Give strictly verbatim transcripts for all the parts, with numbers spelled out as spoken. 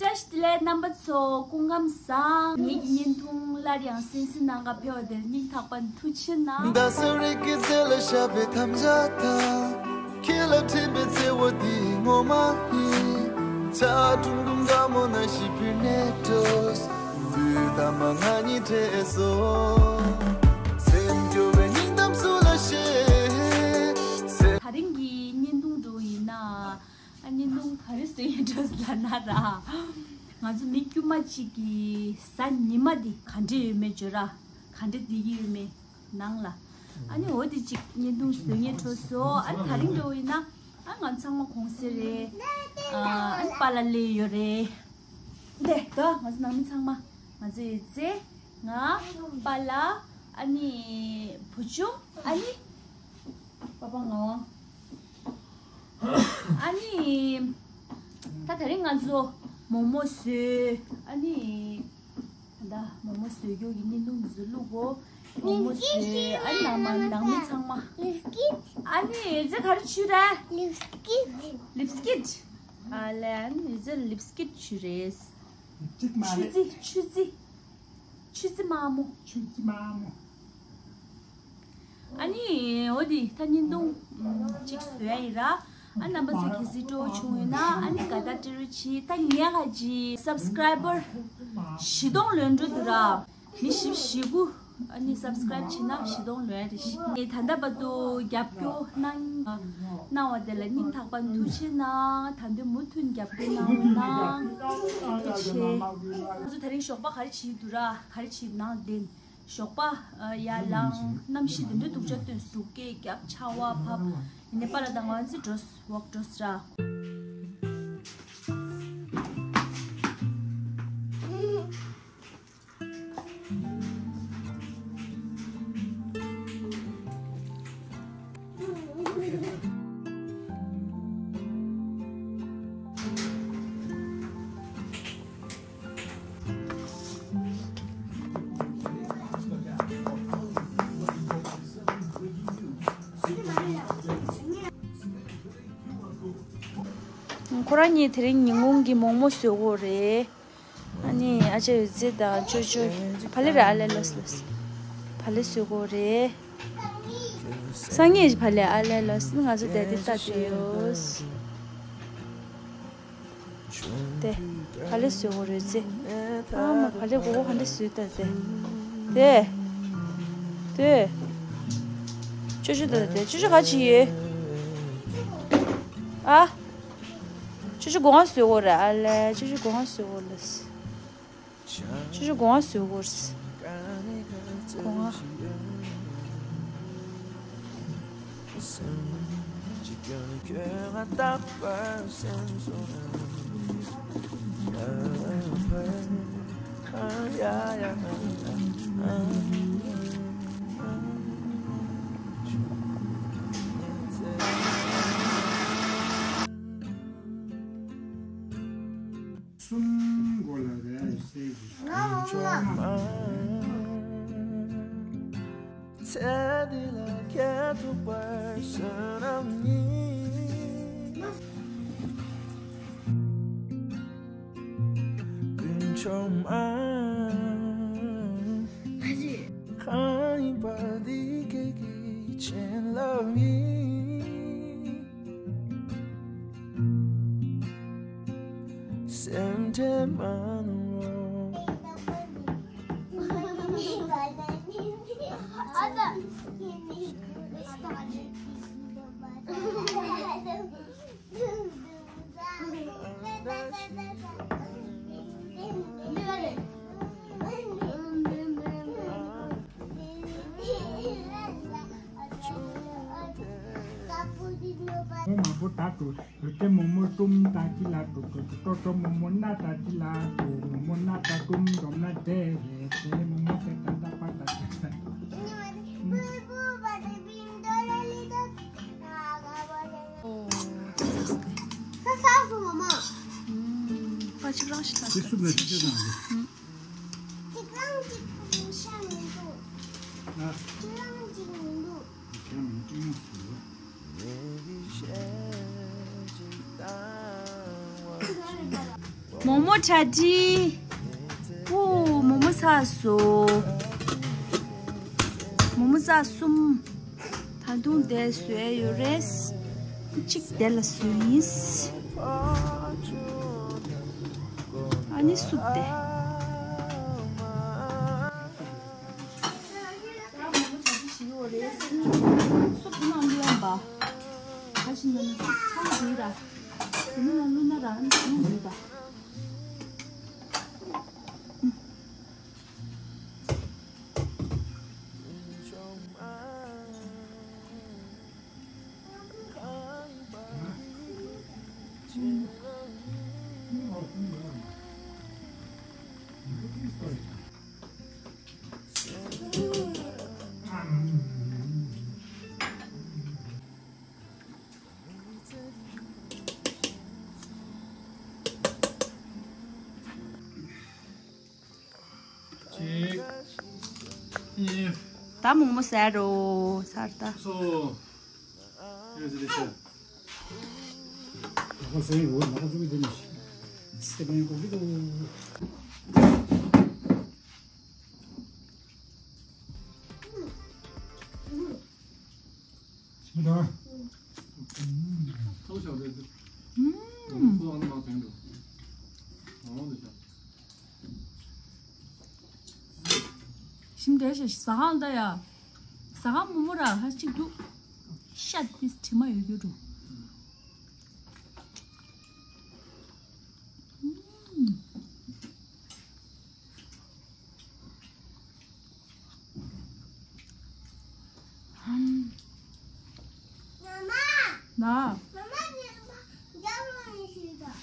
བཀྲ་ཤིས་བདེ་ལེགས་རྣམ་པ་ཚོ། སྐུ་ཁམས་བཟང་། ངེད་ཀྱི་བརྙན་ཐུང་སླར་ཡང་གསན་གཟིགས་གནང་ག་ཕེབས་པ་དེར་སྙིང་ཐག་པ་ནས་ཐུགས་རྗེ་གནང་། ད་རིང་གི་བརྙན་ཐུང་འདྲ་བོ་ཡིན་ན། ཨ་ནི་སྣུམ་ག་རེ་བཟོས་ཡིན་འགྲོ་ལབ་ན་ར། ང་ཚོ་མི་དཀྱུས་མ་གཅིག་གི་གཟའ་ཉི་མ་འདི་ག་འདྲ་ཡོད་མེད་བརྗོད་ར། ག་འདྲ་བསྡད་ཀྱི་ཡོད་མེད་ནང་ལ། ཨ་ནི་འོ་དེ་གཅིག་བརྙན་ཐུང་བཟོ་ངེས་འགྲོ་སོང་། ཨ་ནི་ད་རིང་འགྲོ་ཡིན་ན། ཨ་ང་ཚང་མ་གུང་སེང་རེད། ཨ་ཨ་ནི་པཱ་ལགས་སླེབས་ཡོད་རེད། འདི་ད་ང་ཚོ་ནང་མི་ཚང་མ། ང་ཚོ་ཡི་ཙེ། ང་། པཱ་ལགས། ཨ་ནི་བུ་ཆུང་། ཨ་ནི་པ་པ་ངག་དབང་། ཨ་ནི། ད་དེ་རིང་ང་ཚོ་མོག་མོག་བཟོས། ཨ་ནི། ད་མོག་མོག་བཟོས་རྒྱུ་གི་བརྙན་ཐུང་འདི་ཚོ་བླུག་གོ། མོག་མོག་བཟོས། ཨ་ནི་ནང་མ་ནང་མི་ཚང་མ། ཨ་ནི་ཙེ་ག་རེ་བྱུགས་རེད། ལིབ་སི་ཀིཊ། ལིབ་སི་ཀིཊ། ཨ་ལས། ཨ་ནི་ཙེ་ལིབ་སི་ཀིཊ་བྱུགས་རེད། ལིབ་སི་ཀིཊ་མ་ཆུ་རེད། རྩི་ཆུ་རྩི། ཆུ་རྩི་དམར་མོ། ཆུ་རྩི་དམར་མོ། ཨ་ནི་འོ་དེ་ད་བརྙན་ཐུང་གཅིག་བཟོ་ཡ་ཡིན་ར། ཨ་རྣམ་པ་ཚོ་གལ་སྲིད་སྤྲོ་བོ་བྱུང་ཡོད་ན། ཨ་ནི་དགའ་རྟགས་སྤྲད་རོགས་གྱིས། ད་ངས་ག་ཅི་སབ་སི་ཀ་རའི་བར་བཞི་སྟོང་ལོན་འགྲོ་འདུག་ར། མི་བཞི་བཅུ་ཞེ་དགུ་ཨ་ནི་སབ་སི་ཀ་རའིབ་བྱས་ན་བཞི་སྟོང་ལོན་ཡ་རེད་ཤག་ཨ་ནི་ད་ལྟ་བར་དུ་རྒྱབ་སྐྱོར་གནང་གནང་བ་དེ་ལ་སྙིང་ཐག་པ་ནས་ཐུགས་རྗེ་གནང་། ད་དུང་མུ་མཐུད་རྒྱབ་སྐྱོར་གནང་རོགས་གནང་། ཐུགས་རྗེ་ཆེ། ང་ཚོ་དེ་རིང་ཞོགས་པ་ག་རེ་བྱེད་འདུག་ར། ག་རེ་བྱེད་ནང་བདེན། ཞོགས་པ་ཨ་ཡར་ལངས། གནམ་གཤིས་དེ་འདྲ་སྡུག་ཅག་སྟོན། འབྲུག་སྐད་རྒྱབ། ཆར་པ་བབས། ཡིན་ནའི་པཱ་ལགས་དང་ང་ཚོ་འགྲོ་ཝོག་འགྲོ་ར། ཁོ་རང་གཉིས་དེ་རིང་ཉིན་གུང་གི་མོག་མོག་བཟོ་གི་ཡོད་རེད། ཨ་ནི་ཨ་ཅག་ཡོད་ཚད་དང་ཅོ་ཅོ། བག་ལེབ་རེད། ཨ་ལས། ལོས་ལོས། བག་ལེབ་བཟོ་གི་ཡོད་རེད། སང་ཉིན་བག་ལེབ། ཨ་ལས། ལོས། ང་ཚོ་དེ་དེ་ལྟ་དུས་ཡོད། དེ། བག་ལེབ་བཟོ་གི་ཡོད་རེད་ཚེ། ཨ་མ། བག་ལེབ་མགོ་སྐོར་ག་འདྲ་བཟོས་ད་དེ། དེ། དེ། ཅོ་ཅོ་ད་དེ། ཅོ་ཅོ་ག་བྱེད་ཡོད། ཨ། ཅོ་ཅོ་སྒོ་ང་བཟོ་གི་ཡོད་རེད། ཨ་ལས། ཅོ་ཅོ་སྒོ་ང་བཟོ་གི་ཡོད་རེད། ཅོ་ཅོ་སྒོ་ང་བཟོ་གི་ཡོད་རེད། སྒོ་ང་། གསུམ་མགོ་ལ་རེ་སེ་གི། ཚེ་འདི་ལ་ཁྱེད་ཐུག་པར་བསོད་ནམས་ཉིད། ཀུན་འཆང་མ། གང་ཡིན་པ་འདི་སྐད་ཀྱི་བྱིན་རླབས་ཡིན། སེམས་ཁྲལ་མ་གནང་རོགས། མོ་མ་པོ་ད་དུ་ཡོད་དེ། མོ་མོ་ཀྲུམ་ད་ཅི་ལ་དུ་ཀུ་ཀྲོ་ཀྲོ། མོ་མོ་ན་ད་ཅི་ལ་དུ། མོ་མོ་ན་ད་ཀྲུམ་འདོམ་ན་དེ་རེད་དེ། མོ་མོ་དེ་ད་ད་པ་ད་ཅི་ལ་དུ། ཨོ། ས་ས་སུ་མོ་མོ། ཨུམ། པ་ཆིག་རང་ཞིག་ད། དེ་སུབ་ན་ཅི་ཅི་དང་རེད། ཅིག་རང་ཅིག་ཤ་མི་འདུག་ཅིག་རང་ཅིག་མི་འདུག་ཅིག་རང་ཅིག་མི་འདུག་མོག་ མོ་གྲ་སྒྲིག་པོ་མོ་མོ་ཚ་སོ། མོ་མོ་ཚ་གསུམ། ད་དུང་དེ་བཟོས་ཡོད་རེད། གཅིག་དེ་ལ་བཟོས་ཡིན། ཨ་ནི་སུབ་དེ། སུབ་ནང་བླུགས་ཡོང་པ། ད་ཕྱིན་ན་ནི་ཚང་འདི་ར། དེ་ནི་ལ་བླུགས་ན་ར་ཨ་ནི་ཚང་འདི་པ། གཅིག་གཉིས། ད་མོག་མོག་ཟ་རོ། ཚར་ད། སོ། ཡོད་ཟེར་ཏེ་ཤོད། ད་ཁོ་ཟེར་ཡོད་ན་ཁོ་ཚོ་གི་དེ་ནི་སེ་བན་གོ་གི་འདུག་མི་འདུག་ཨ། ཐོག་ཞག་རེད་འདུག་ཨུམ། ཁོ་ཨ་ནི་མ་ཕན་འགྲོ། ཨོ་འདི་ཤག་ཞིམ་དྲགས་ཤག་ཟ་ཁང་ད་ཡ། ཟ་ཁང་མོག་མོག་ར་ཧ་ཅིག་འདུག་ཤ་པིས་དྲི་མ་ཡོད་རྒྱུ་འགྲོ། ཨུམ། ཨམ། ན།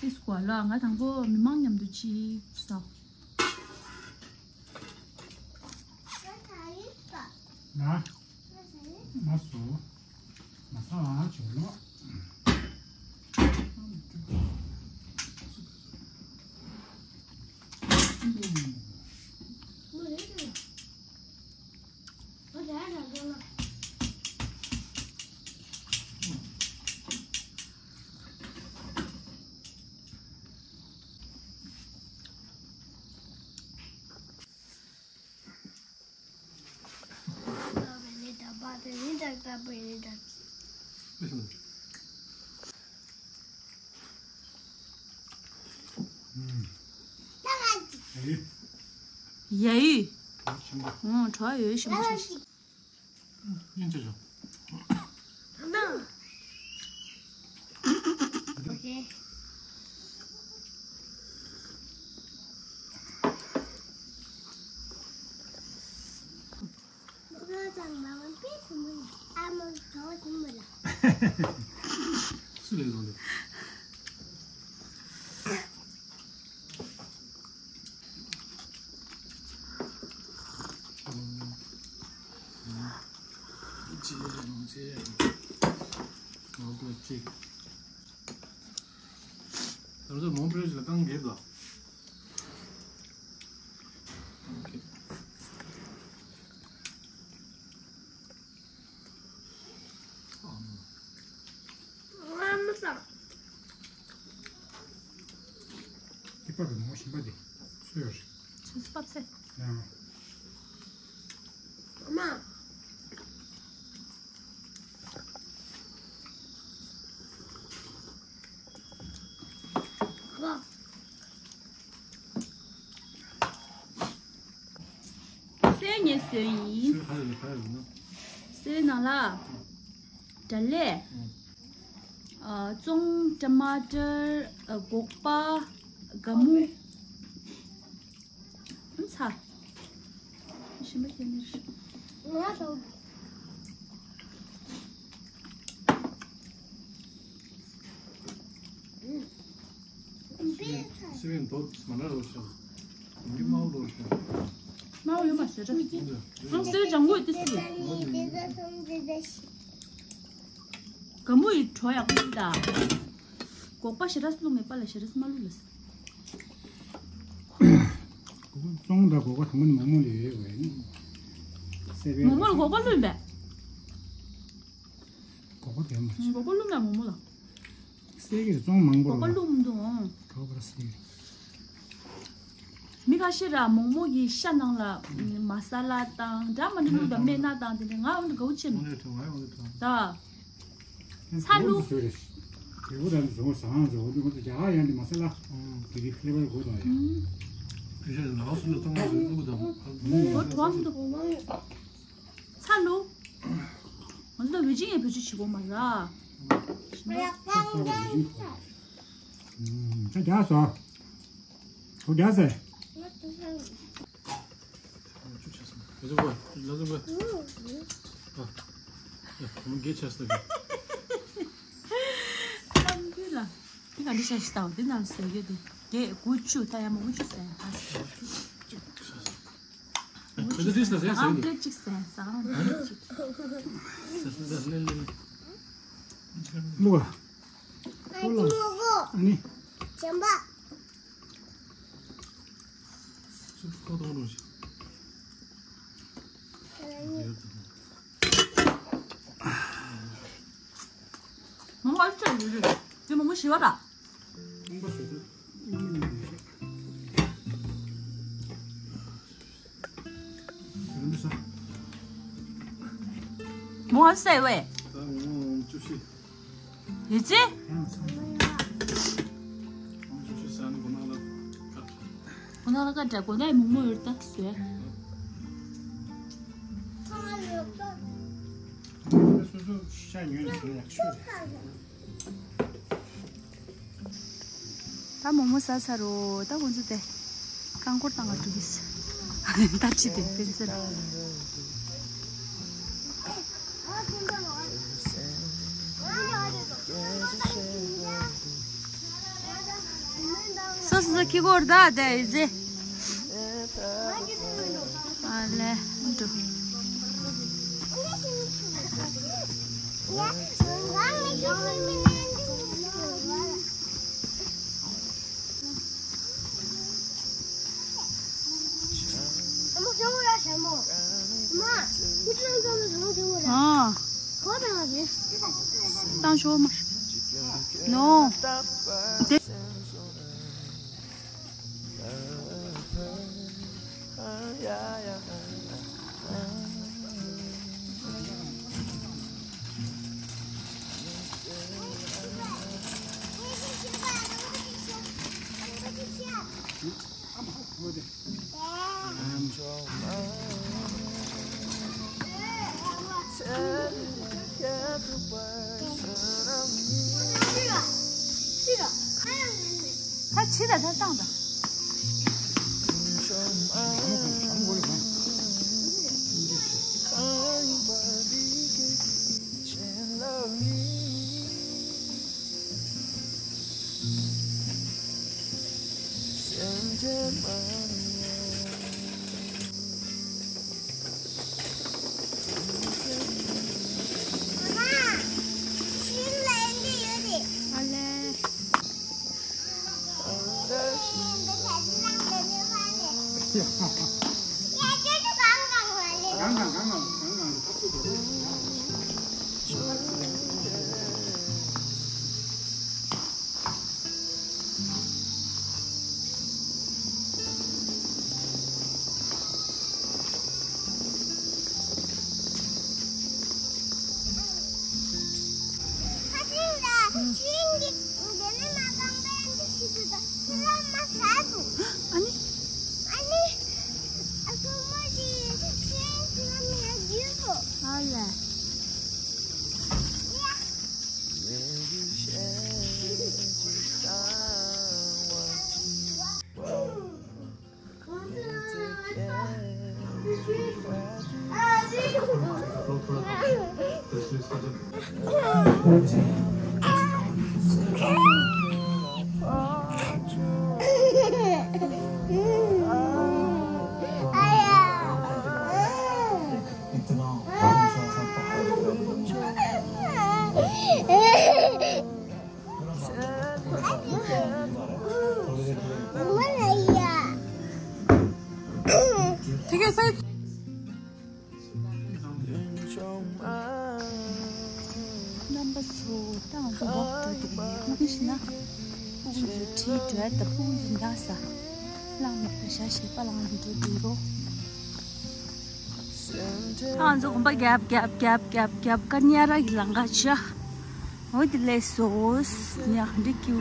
ཏིས་གོ་ལ་ང་དང་པོ་མི་མང་མཉམ་དུ་ཅིག་ཟ། ན། མ་སུ། མ་ས་ལ་བྱོས་ལོ། ཡ་ཡི། ཨོ་གྲོགས་ཡོད་ཞིམ་པོ་ཞིག་ཨོ་ཁེ། སུ་ལས་བཟུང་འདུག་ཅི་ཡང་ཅི་ཡང་ང་དགོས་ཅི། ད་ཚོ་མོང་པྲེ་ལ་རྐང་རྒྱབ་ལ། ཨོ་ཁེ། ང་མི་ཟ། ཀི་པ་གི་མོ་ཞིམ་པ་དེ་སུ་ཡོད་རེད། ཚོད་ཚོད་པབ་སེ། ཡང་། ཨ་མ། སེ་ཉེ་སོན་ཡིན། སེ་ནང་ལ། དྲ་ལས། ཨ། ཙོང་། ཊ་མ་ཊར། ཨ། སྒོག་པ། སྒ་མོ། ཚ། ཞིམ་པ་ཁྱེར་ནས། ང་ཚོ། སི་པན་དོ་མ་ན་རོ་ཤ། མི་མ་རོ་ཤ། མ་ཡོད་མ་ཟེར་ར། ཨང་སི་ལ་ལྗང་གུ་ཏི་སི། སྒ་མོ་ཡི་བྲོ་ཡག་པོ་ཡིན་ད། སྒོག་པ་ཞེ་དྲག་བླུགས་མེད་པ་ལ་ཞེ་དྲག་མ་བླུགས་ལ། ཙོང་དང་སྒོག་པ་དང་པོ་ནི་མོག་མོག་ལས་ཡོད་པ་ཡིན། སེ་པན། མོག་མོག་ལ་སྒོག་པ་བླུགས་པས། སྒོག་པ་དེ་མ་རེད། སྒོག་པ་བླུགས་མེད་མོག་མོག་ལ། སེ་གི་རེད་ཙོང་མང་པོ་རེད། སྒོག་པ་བླུགས་མི་འདུག་ཨང་། གྲོགས་པོ་ར་སེ་གི་རེད། ཁ་ཤས་ར་མོག་མོག་གི་ཤ་ནང་ལ་མ་ས་ལ་དང་འདྲ་མི་འདྲ་བླུགས་དང་སྨན་སྣ་དང་དེ་འདྲ། ང་འོ་འདྲ་དགའ་བོ་བྱེད་མི་འདུག་ད་ཚ་ལུ། དེ་བོ་ད་བཟོ་བཟང་བཟོ་འདི་ང་ཚོ་རྒྱ་གར་ཡང་འདི་མ་ས་ལ་དེ་གི་ཁེ་བར་གོ་དང་ཡ། ཨུམ། ཕལ་ཆེར་ལག་སུ་ལ་གཙང་མ་བཟོ་འདུག་དང་། འོ་དོ་མི་འདུག་ཚ་ལུ། ང་ཚོ་ད་ཝེ་ཇིང་ཡང་བེད་སྤྱོད་བྱེད་དགོས་མ་ར། ཨུམ། ད་རྒྱག་སོང་། ཁོ་རྒྱག་ཟེར། ལ་ཟུག་གོ། ལ་ཟུག་གོ། ཨ། ཡ། ཁོ་མོ་དགེ་ཆགས་སོང་གི། ཨམ་བུ་ལ། དེ་ག་འདི་ཤ་ཤི་ཏའོ་དེ་ནང་ཟེར་གྱི་དེ། དགེ་དགུ་བཅུ་ད་ཡ་མོ་དགུ་བཅུ་ཟེར། ཨ། ཁོ་ཚོ་དེ་ཟ་ཟ་ཟ་ཨམ་གི། དེ་གཅིག་ཟེར་ཟ་ཨམ་དེ་གཅིག་ཟ་ཟ་ཟ་ལེ་ལེ་ལེ། ལུག་ཨ། ཨ་ནི། ཨ་ནི། ཇམ་པ། སུབ་ཁོ་དོང་རུ་ཞིག་མོ་ཨ་ཅག་ཡོད་རེད། དེ་མོ་མོ་ཞི་བ་ར། ཁོང་པ་བཟོས་ཏེ། ཡོང་དུ་ས། མོ་ཨ་ཅག་བས། ད་ངོ་བཅུ་བཞི། ཡོད་ཅེ། ཡང་ཚང་མ་ཡོད། ཁོང་ཆུ་ཆུ་ཟ་ནི་ཁོ་ན་ལ་ཁ། ཁོ་ན་ལ་ཁ་འདྲ་གོ་ན་མོག་མོག་ཡོད་ད་ཟོས། སོ་སོ་ཤ་ཉོས་ནས་ཟོས་ཡག་ཤོས་རེད། ད་མོག་མོག་ཟ་ཚར་རོ། ད་ཁོང་ཚོ་དེ། རྐང་འཁོར་བཏང་བ་འགྲོ་གི་ཟེར། ད་ཅི་དེ་དཔེ་མཚོན། སོ་སོ་སོ་ཁྱི་སྒོར་ད་དེ་ཟེ། ཨ་ལེ་འགྲོ། ཨ། བཏང་ཤོག་མ། ནོ། དེ། ད་ཕྱི་ལ་ད་བཏང་དང་། ཨ་ནི། ཨ་ལས། རྣམ་པ་ཚོ་ད་ང་ཚོ་ཝོག་འགྲོ་འདུག་ཡོད་མ་གཞི་ན། ཕྲུ་གུ་ཚོ་ཁྲིད་འགྲོ་ཡ་ད་ཕྲུ་གུ་ཚོ་འདག་ས། ལང་མེད་པ་ཤ་ཞེས་པ་ལང་འགྲོ་འདུག་རོ། ཨ་ང་ཚོ་གོམ་པ་རྒྱབ་རྒྱབ་རྒྱབ་རྒྱབ་རྒྱབ་ཀ་ཉ་ར་གི་ལང་ག་ཆ། འོ་དེ་ལས་སོ་ཉ་འདི་ཀྱུ།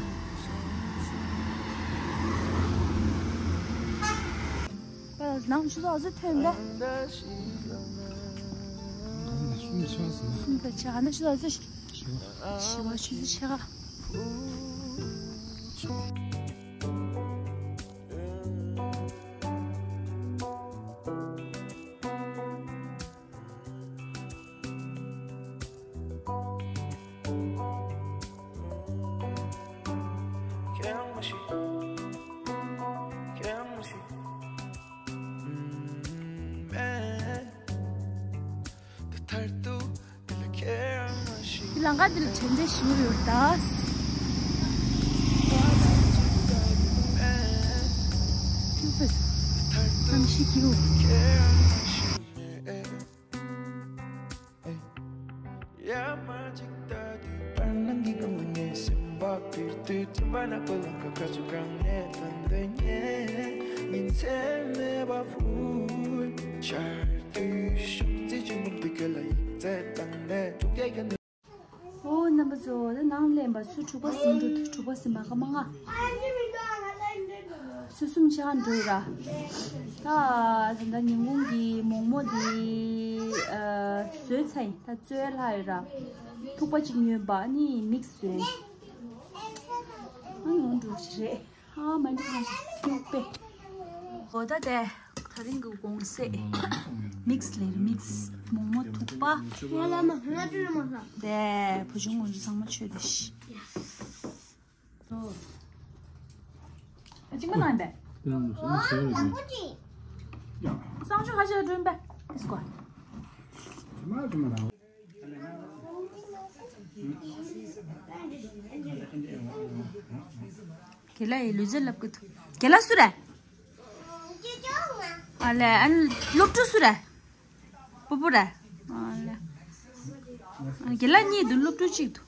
པ་ནང་ཆུ་ཚོད་ཨ་ཚོད་ཐོན་པས། གསུམ་ཆགས་སོང་། གསུམ་དང་ཆ་ཨ་ན་ཆུ་ཚོད་ཨ་ཚོད་བཞི་པ་ཆུ་ཚོད་ཆ་ག་ལང་ཀ་འདི་ལ་དྲན་རྟེན་ཞིག་ཡོད་ད། ཐུག་པས། གནམ་གཤིས་སྐྱིད་པོ། ཨོ་རྣམ་པ་ཚོ་ད་ནང་ལེན་པ་ཚོ་དྲུག་པ་ཟིན་འགྲོ་དྲུག་པ་ཟིན་པ་ཀ་མ་ང་། སུ་གསུམ་ཆ་འགྲོ་ཡོད་ར། ད་ད་ད་ཉིན་གུང་གི་མོག་མོག་འདི་ཨ་བཟོས་ཚར་ཡིན། ད་བཙོས་ལྷག་ཡོད་ར། ཐུག་པ་གཅིག་ཉོས་པ་ནི་མིག་སི་བཟོས། ཨ་ཡོང་འགྲོ་ཞིག་རེད། ཨ་མ་འགྲིག་མ་ཞིག་སུག་པས། འོ་ད་དེ་ད་རིང་གི་གོང་སེ་མིག་སི་ལེར་མིག་སི་མོག་མོག་ཐུག་པ། ང་ལ་མ་ང་ཅི་ལ་མ་ཟ། དེ་བུ་ཆུང་ངོ་ཚོ་ཚང་མ་མཆོད་དེ་ཤི། ཨ་གཅིག་མ་ནང་པས། གསང་སྤྱོད་ཧ་ཅང་སྒྲོན་པས། ཨིས་ཀོ། རྒན་ལགས་ཡི་ལུས་རྩལ་ལབ་གི་འདུག་རྒན་ལགས་སུ་རེད། ཨ་ལས་ཨ་ནི་སློབ་ཕྲུག་སུ་རེད། སྤོ་བོ་རེད། ཨ་ལས། རྒན་ལགས་གཉིས་འདུག་སློབ་ཕྲུག་གཅིག་འདུག་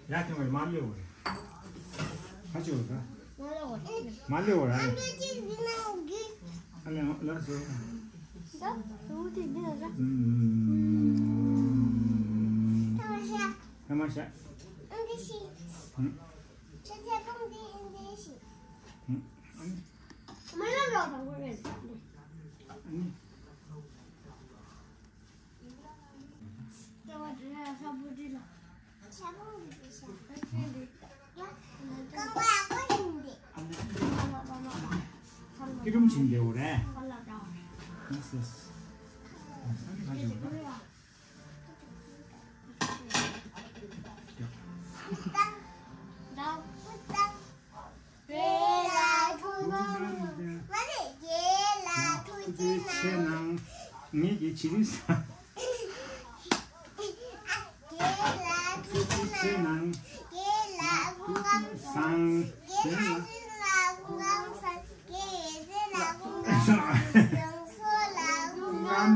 ཡ་ཐེངས་མ་ལེའོ་རེད། ཁ་ཅིག་འོ་ད། མ་ལེའོ་ར། ཨ་ལེ་ལ་སོ། ཨ་མ་ཤ། སྐྱིད་རུམ་ཆེན་པོ་རེད། ཐུགས་རྗེ་ཆེ་གནང་། ངེད་ཀྱི་བྱིས་རིགས་སང་། ཐུགས་རྗེ་ཆེ་གནང་། སང་།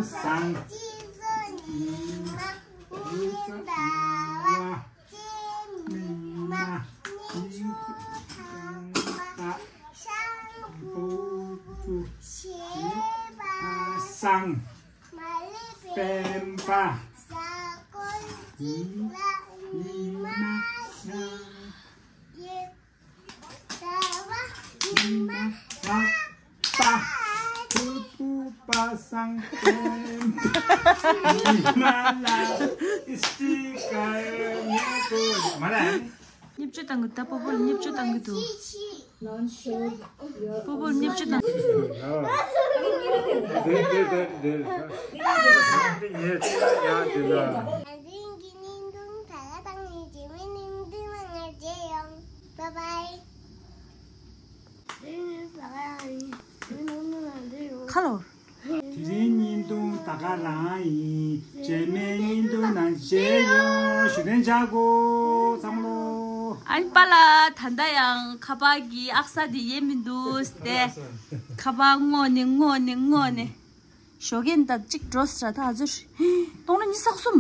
སང་། སྐྱེས་མི་མ་མི་ཆུ་ཐང་པ་ཤང་བུ་བུ་བྱེད་པ་སང་། མ་ལེ་པེན་པ་ས་ཀོན་ཅིག་ལ་ཉི་མ་ཤར། ཉི་མ་ཤར། པ། ཕུ་པུ་པ་སང་པེན། ཉི་མ་ལ་སྟི་ཀར་ཉོ་དགོས། མ་ལ། བརྙས་བཅོས་བཏང་གི་ད་སྤོ་བོ་ལ་བརྙས་བཅོས་བཏང་གི་འདུག་སྤོ་བོ་ལ་བརྙས་བཅོས་བཏང་། Bye bye. ཁ་ལོ། དེ་རིང་བརྙན་ཐུང་ད་ག་རང་ཡིན། རྗེས་མའི་བརྙན་ཐུང་ནང་མཇལ་ཡོང་། ཞུ་དན་ཇག་གོ་ཚང་མ་ལོ། ཨན་པ་ལ་ད་ལྟ་ཡང་ཁ་པར་གྱི་ཨག་ས་དེ་ཡེ་མི་འདུག་སྟེ། ཁ་པར་སྔོག་ནས་སྔོག་ནས་སྔོག་ནས། ཞོགས་ཀས་ད་གཅིག་འགྲོ་ཟེར་ད་ཨ་ཚོར། སྟོང་ལ་ཉི་ཤུ་རྩ་གསུམ།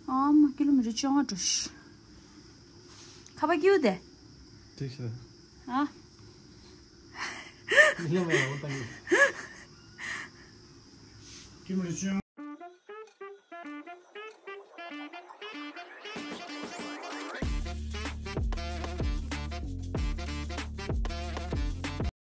ཨ་མ་ཀི་ལོ་མི་ཊར་བཅོ་ལྔ་འགྲོ་ཤི། ཁ་པར་སྐྱིད་དེ། དེ་ཤི། ཨ། ཡིན་ལ་མ་ཡང་བཏང་གི། ཀི་ལོ་མི་ཊར་བཅོ་ལྔ།